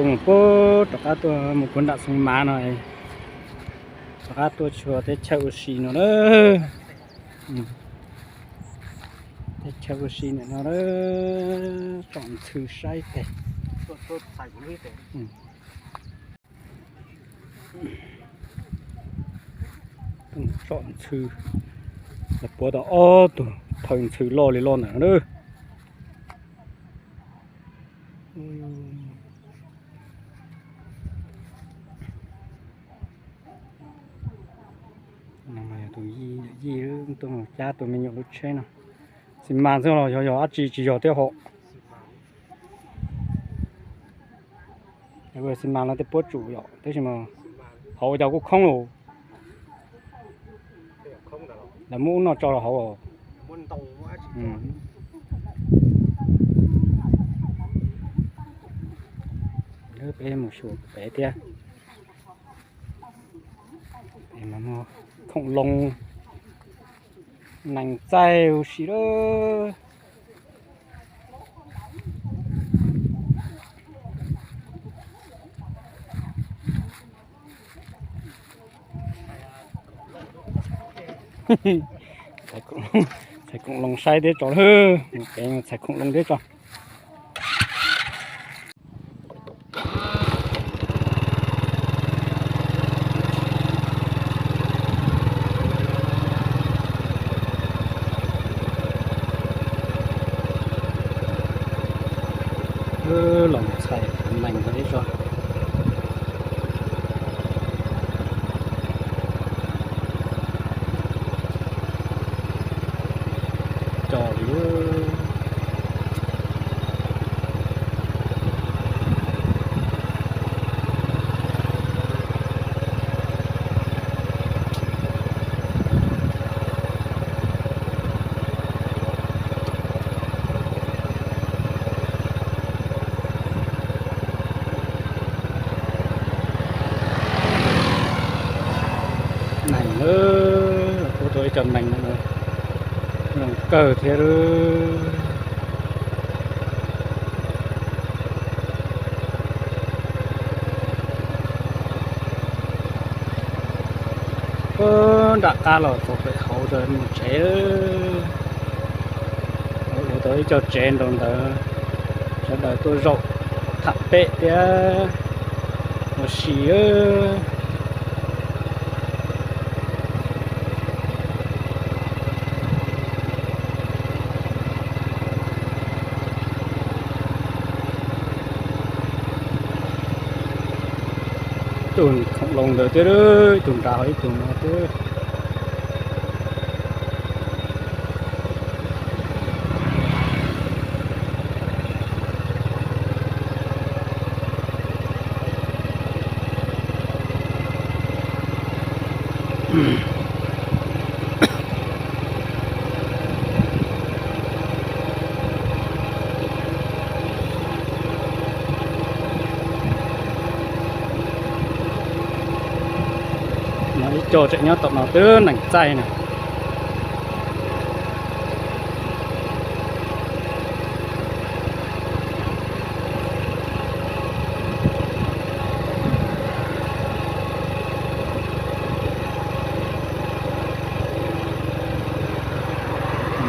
Puag rov qab tuaj mus puag nram Xeev Mas no, rov qab tuaj txog teb chaws ua si no na. Teb chaws ua si nim no, tsom ntxhw saib teg. Tsom ntxhw, lawv puav tau ob tug thawj ntxhw loj li loj ntawm no. Tus yij tuaj cab tus me nyuam lub tsheb no. Xi mas xwb los yog yog dab tsi tsis yog thiab hos. Xi mas no tej puab tsum yom, tab sis mas hauv cas kuj khoob los. Lawv muab ub no tso rau hauv. Peb mus xyuas pem thiab. Khoom loo, nees txaij huv si lawm. Txhais khoom loo saib thiab tso, txhais khoom loo thiab tso. Los txhais nees thiab tso. Cov li nees, kuj tau ib co nees zoo kawg thiab. Nram qab los txog pem hauv tsev, ua tau ib co tsev nrau ntawd, sawv daws tuaj zaum tham pem thiab ua si. Tus khoom loo ntawd thiab, ib tug nrad ho ib tug no thiab. No ib co tseem nyob tom no twb nees txaij na.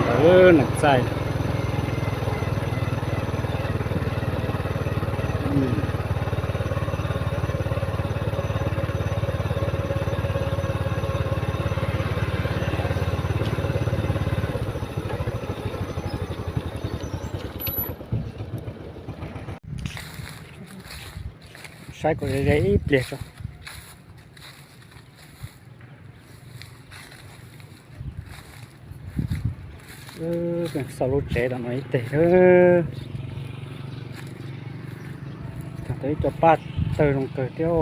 Ntawd nees txaij. Saib kom ze ze ib pliag tso. Xauj lub tsev tom no ib teg. Tag tau ib co paj tawg zoo kawg thiab.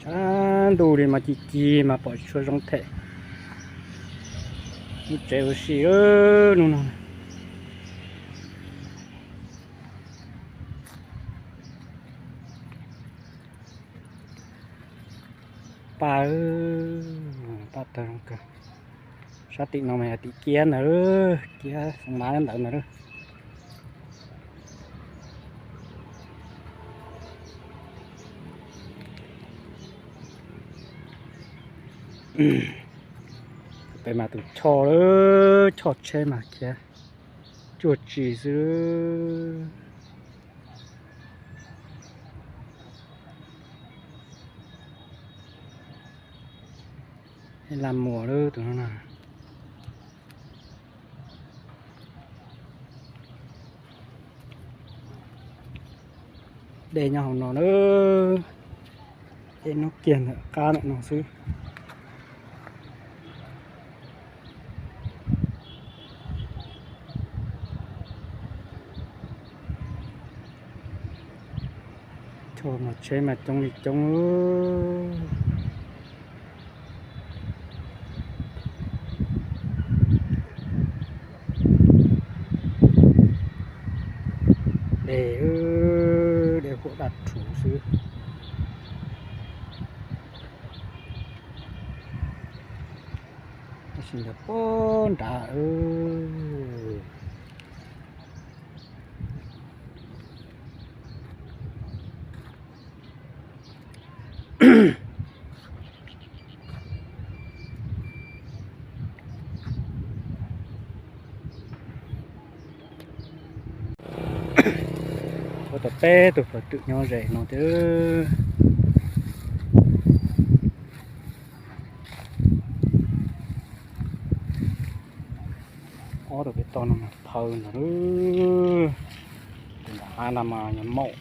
Tshav ntuj li mas ci ci mas pom tsis tshua zoo them. Lub tsev ua si hnub no. Paj, paj tawg zoo kawg. Sab tim no mas yog tim kiab ntawd, kiab xoo mab ntawd ntawd. Peb mas tus choj, choj tsheb mas khiav cuag tsi xwb. Laj muas lawm tus no na. Dej nyob hauv no na, dej nyob kiag ntawm qab ntawm no xwb. Choj mas tsheb mas coob li coob. Dej, dej huam daj rhuv xwb. Tab sis ntawd pob nrad. Ua tau peb tug pawg twm nyob ze no thiab. Ob tug pem toj no mas phaw ntag. Tus nram hav no mas nyob maum.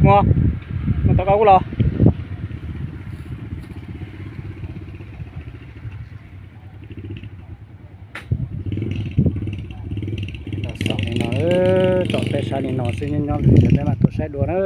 Mus, mus tau koj ub los. Xaus li no, tsom peb sab li no xwb, nyob nyob lwm tiam peb mam tuaj saib dua na.